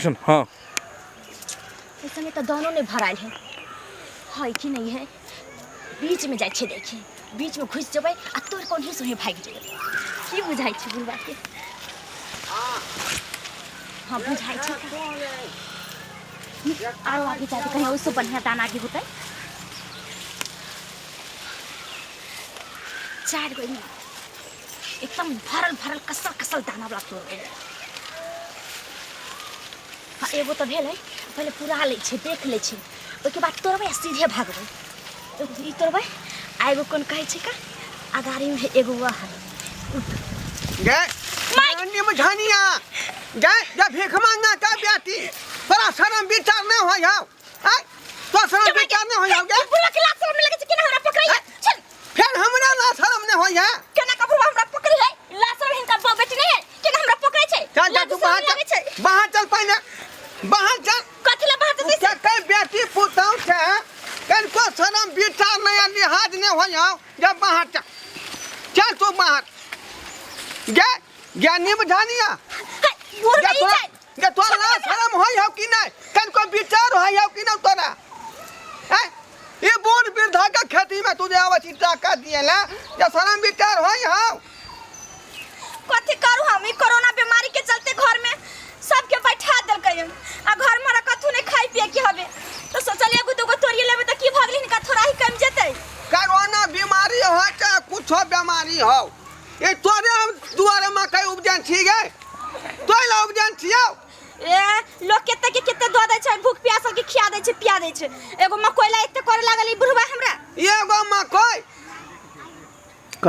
हाँ। इस समय तो दोनों ने भरायल है, है कि नहीं है? बीच में जाइ छै देखे, बीच में घुस जेबै आ तोर कोन ही सुहे भागि जेबै। की बुझाइ छै बुढ़बा के? हाँ, बुझाइ छै। आरो आगे जाके कहीं उससे बढ़िया दाना आगे होतै। चार गो एकदम भरल भरल कसल कसल दाना वाला तोड़बै। हाँ, एगो तऽ भेलै। पहिले पूरा लै छै, देख लै छै, ओहिके बाद तोड़बै आ सीधे भागबै। एगो ई तोड़बै आ एगो कोन कहै छै का अगाड़ीमे एगो वह है। गे निमझनिया गे, जब भीख मांगना का बेटी, बड़ा शर्म विचार नहीं हो जाओ। आय तो शर्म विचार नहीं हो जाओ गे। बुढ़वा के लात शर्म नहीं लगे छै? केना हमरा पकड़ै है? चल। फिर हमरा ना शर्म नहीं हो है। केना का बुढ़वा हमरा पकड़ै है? लात शर्म हिनका बाप बेटी नहीं है? केना हमरा पकड़ै छै? चल जा। लाज तू शर्म बाहर लगै चल। छै। बाहर चल, पहले बाहर चल। कथी ला बाहर जेतै? क्या कई बेटी पुतहु छै, कनको शर्म विचार नहीं है, लिहाज नहीं हो जाओ। जब बाहर चल, चल तू बाहर गे। ज्ञानी बुझानिया। है, बुढ़ गे गई तोरा छै। गे तोरा ना शर्म होय हो कि नहीं? कनको विचार होय हो कि नहीं तोरा? हैं, ये बूढ़ वृद्धा का खेती में तुझे आवा छी टाका दिए ला या शर्म विचार होय हो? कथी करू हम? ई कोरोना बीमारी के चलते घर में सबके बैठा देलकै हन। आ घर में हमरा कथू नहीं खाइ पिए के हबे, तो सोचलिए एगो दूगो तोड़िए लेबै तऽ की भऽ गेलै? हिनका थोड़ा ही कम जेतै। कोरोना बीमारी हो चाहे कुछो बीमारी हो, ये तोरे हम दुआरे मकई उपजन छी गे, तोरे ला उपजन छियौ। ए, लोग केते के केते दऽ दै छै, भूख प्यासल के खिया दै छै, पिया दै छै। एगो मकई ला एते करे लागल ई बुढ़वा हमरा। एगो मकई